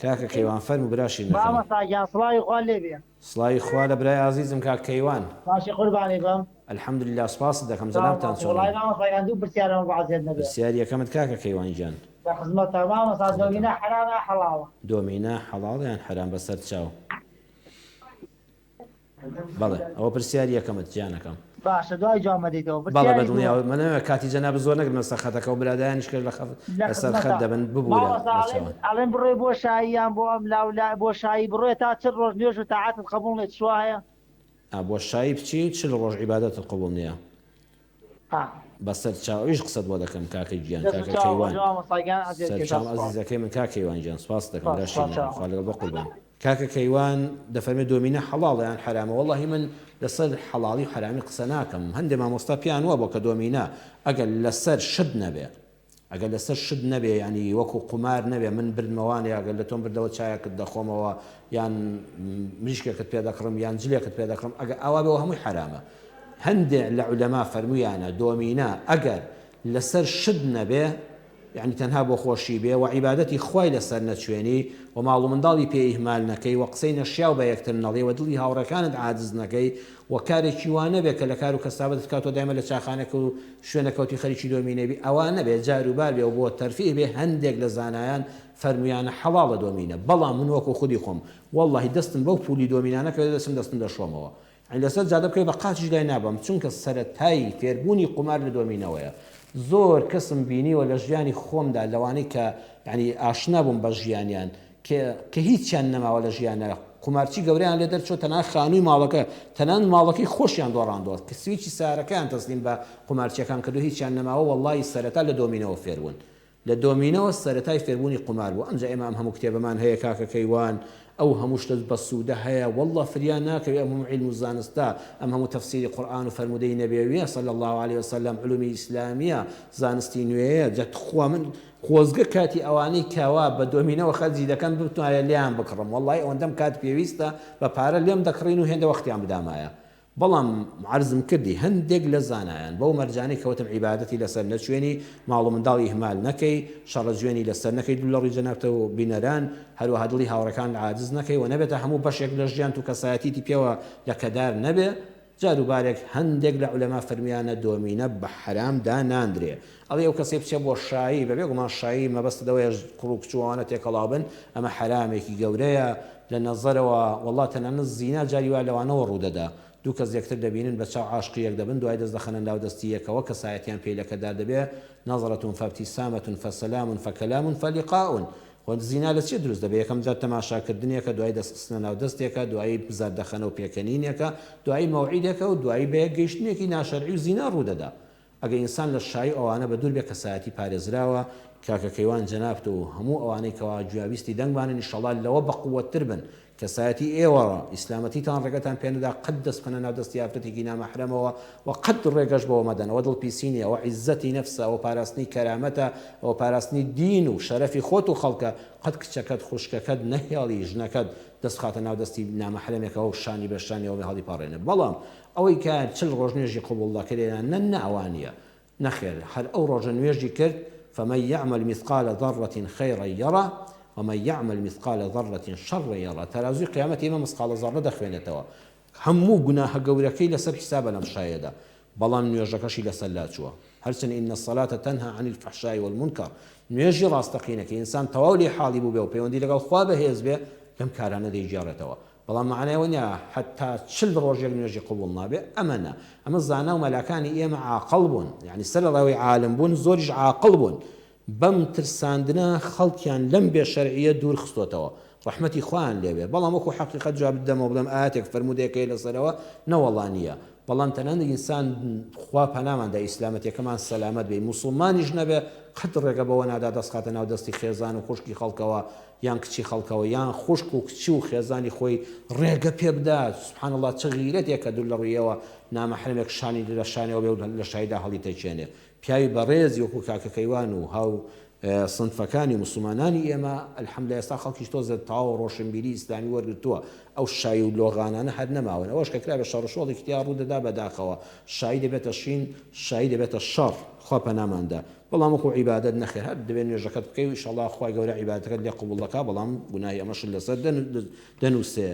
کاکە کەیوان فەرموو برا شیرینەکەم. مامۆستا گیان سڵاوی خوا لێ بێ. سڵاوی خوا لە برای ئازیزم کاک کەیوان. باشی قوربانی بم. الحمدللە سوپاست دەکەم جەنابتان چۆنن. وەڵای مامۆستا گیان دوو پرسیارم هەبوو عەزیەت نەبێ. پرسیاری یەکەمت کاکە کەیوان گیان. لە خزمەتتان مامۆستا خزمەتم. دۆمینە حەرامە یا حەڵاڵە؟ دۆمینە حەڵاڵە یان حەرام بەسەر چاو. بەڵێ ئەوە پرسیاری یەکەمت گیانەکەم. باشە دوای جواب مەدەیتەوە بەڵێ پرسیاری بەدڵنیاوە دووەم. من نامەوێت کاتی جەنابت زۆر نەگرم لەسەر خەتەکە و برادەرانیش کە لە خەت لە لەسەر خەت خزمەتا دەبن ببورە مامۆستا لە ئەڵێن چاوان. ئەڵێن بڕۆی بۆ شایی یان بۆ ئەم لاو لا بۆ شایی بڕۆێ تا چل ڕۆژ نوێژ و تاعەتت قبوڵ نیە چ وایە؟ ئا بۆ شایی بچی 40 ڕۆژ عیبادەتت قبوڵ نیە. ئا. بەسەر چاو ئەویش قسەت بۆ دەکەم کاکە گیان دەست و کاکە چاو خۆش کەیوان مامۆستا گیان ئەزیەت سەر کێشا چاوم سوپاس. ئەزیزەکەی من کاک کەیوان گیان سوپاست دەکەم سوپاس برا سوپاس شیرینەکەم چاوم. خوا لەگەڵ بەقوربان. کاکە کەیوان دەفەرمێ دۆمینە حەڵاڵە یان حەرامە وەڵاهی من لەسەر حەڵاڵی و حەرامی قسە ناکەم هەندێ مامۆستا پێیان وابوە کە دۆمینە ئەگەر لەسەر شت نەبێ ئەگەر لەسەر شت نەبێ یانی وەکو قومار نەبێ من بردمەوانێ ئەگەر لە تۆم بردەوە چایەکت دەخۆمەوە یان مریشکێکت پێ دەکڕم یان جلێکت پێ دەکڕم ئەگەر ئاوا بێ هەمووی حەرامە هەندێ لە عولەما فەرموویانە دۆمینە ئەگەر لەسەر شت نەبێ یەعنی تەنها بۆ خۆشی بێ وە عیبادەتی خوای لەسەر نەچوێنی وە ماڵ و منداڵی پێ ئیهمال نەکەی وە قسەی نەشیاو بە یەکتر نەڵێی وە دڵی هاوڕێکانت عاجز نەکەی وە کارێکی وا نەبێ کە لە کار و کەسابەتت کا تۆ دایمە لە چاخانەکە و شوێنە کەوتی خەریکی دۆمینە بی ئەوا نەبێ جار و بار بێ و بۆ تەرفیه بێ هەندێک لە زانایان فەرموویانە حەڵاڵە دۆمینە بەڵام من وەکو خودی خۆم وەڵڵاهی دەستم بەو پولی دۆمینانە کەوێ دەچم دەستم دەشۆمەوە یانی لەسەر جادە بکەوێ بە قاچیش لای نابەم چونکە سەرەتای فێربوونی قومار لە دۆمینەوەیە زۆر کەسم بینیوە لە ژیانی خۆمدا لەوانەی کە یانی ئاشنا بووم بە ژیانیان کە کە هیچیان نەماوە لە ژیانە قومارچی گەورەیان لێ دەرچووە تەنها خانووی ماڵەکە تەنان ماڵەکەی خۆشیان دۆڕاندووە کە سویچی سارەکەیان تەسلیم بە قومارچیەکان کردو هیچیان نەماوە وەڵڵاهی سەرەتا لە دۆمینەوە فێربوون لە دۆمینەوە سەرەتای فێربوونی قومار بوو ئەمجا ئێمە ئەم هەموو کتێبەمان هەیە کاکە کەیوان ئەو هەموو شتە بەسوودە هەیە واللە فریا ناکەوی ئەم هەموو عیلم و زانستە ئەم هەموو تەفسیری قورئان و فەرموودەی نەبەویە صلی اللە علیە وسلم علومی ئیسلامیە زانستی نوێیە جا تخوا من خۆزگە کاتی ئەوانەی کەوا بە دۆمینەوە خەرجی دەکەن بتوانێ لێیان بکڕم وەڵڵاهی ئەوەندەم کات پێویستە بە پارە لێم دەکڕین و هێندە وەختیان بدامایە بەڵام عەرزم کردی هەندێک لە زانایان بەو مەرجانەی کە وتم عیبادەتی لەسەر نەچوێنی، ماڵ و منداڵ ئیهمال نەکەی، شەڕە جوێنی لەسەر نەکەی دوور لە ڕووی جەنابت و بینەران، هەروەها دڵی هاوڕێکانت عاجز نەکەی و نەبێتە هەموو بەشێک لە ژیانت و کەسایەتیتی پێوە لەکەدار نەبێ، جاروبارێک هەندێک لە عولەما فەرموویانە دۆمینە بە حەرام داناندرێ. ئەڵێ ئەو کەسەی بچێ بۆ شایی، بەبێ گومان شایی مەبەستت ئەوەیە کوڕ و کچ و ئەوانە تێکەڵاو بن، ئەمە حەرامێکی گەورەیە لە نەزەرەوە، وەڵڵا تەنانەت زینا جاری وایە لەوانەوە ڕوو دەدا، دوو کەس یەکتر دەبینن بە چاو عاشقی یەک دەبن دوای دەست دەخەنە ناو دەستی یەکەوە کەسایەتیان پێی لەکەدار دەبێ، نظرة فابتسامة فسلام فکلام فلقاء، خۆ زینا لە چی دروست دەبێ یەکەم جار تەماشا کردنێکە دوایی دەست خستنە ناو دەستێکە دوایی زەردەخەنە و پێکەنینێکە دوایی مەوعیدێکە و دوایی بەیەک گەیشتنێکی ناشەرعی و زینا ڕوو دەدا ئەگەر ئینسان لە شایی ئەوانە بە دوور بێ کەسایەتی پارێزراوە کاکە کەیوان جەنابت و هەموو ئەوانەی کەوا گویاویستی دەنگمانن ئیشەڵا لەوە بەقوەتتر بن کەسایەتی ئێوە ئیسلامەتیتان ڕێگەتان پێ نەدا قەت دەست بخەنە ناو دەستی ئافرەتێکی نامەحرەمەوە و قەت ڕێگەش بەوە مەدەن ئەوە دڵپیسی نیە ئەوە عیزەتی نەفسە ئەوە پاراستنی کەرامەتە ئەوە پاراستنی دین و شەرەفی خۆت و خەڵکە قەت کچەکەت خوشکەکەت نەهێڵی ژنەکەت دەست بخاتە ناو دەستی نامەحرەمێکەوە و شانی بە شانیەوە هەڵیپەڕێنێ بەڵام ئەوەی کە 40 ڕۆژ نوێژی قبوڵ دەکرێ یان نە نە ئەوە نیە نەخێر هەر ئەو ڕۆژە نوێژی کرد فمن یعمل مثقال ذرة خیرا یره ومن یعمل مثقال ذرة شرا یره تەرازوی قیامەت ئێمە مثقالە ذرە دەخوێنێتەوە هەموو گوناهە گەورەکەی لەسەر حیسابە لەم شایەدا بەڵام نوێژەکەشی لەسەر لاچووە هەرچەند ان الصلاة تنهی عن الفحشاء والمنکر نوێژی ڕاستەقینە کە ئینسان تەواو لێی حاڵی بووبێ و پەیوەندی لەگەڵ خوا بەهێز بێ لەم کارانە دەیگێڕێتەوە بەڵام مەعنای ئەوە نیە حەتا 40 ڕۆژێک نوێژی قبوڵ نابێ ئەمە نا ئەمە زانا و مەلاکانی ئێمە عاقڵ بوون یعنی سەرەڕای عالم بوون زۆریش عاقڵ بوون بەم ترساندنە خەڵکیان لەم بێ شەرعیە دوور خستۆتەوە ڕەحمەتی خوایان لێ بێ بەڵام وەکو حەقیقەت جواب بدەمەوە بڵێم ئایەتێک فەرموودەیەک هەیە لەسەرەوە نەوەڵا نیە بەڵام تەنانەت ئینسان خوا پەنامان دا ئیسلامەتیەکەمان سەلامەت بێ موسڵمانیش نەبێ قەت ڕێگە بەوە نادا دەست خاتە ناو دەستی خێزان و خوشکی خەڵکەوە یان کچی خەڵکەوە یان خوشک و کچی و خێزانی خۆی ڕێگە پێ بدا سبحان اللە چ غیرەتێکە دوور لە ڕوویەوە نامەحرەمێک شانی لە شانیەوە بێ و لە شایدا هەڵیتەکێنێ پیاوی بەڕێزی وەکو کاکە کەیوان و هاو. سنفەکانی موسڵمانانی ئێمە الحمدللە ئێستا خەڵکیش تۆزێ تەواو ڕۆشنبیری ئیسلامی وەرگرتووە ئەو شایی و لۆغانانە هەر نەماون ئەوەش کە کرابێ شەڕوشۆڵێکی تیا ڕوو دەدا بەداخەوە شایی دەبێتە شین شایی دەبێتە شەڕ خوا پەنامان دا بەڵام وەکو عیبادەت نەخێر هەر دەبێ نوێژەکەت بکەی و ئیشەڵا خوای گەورە عیبادەتەکەت لێ قبوڵ دەکا بەڵام گوناهی ئەمەشت لەسەر دەنووسێ.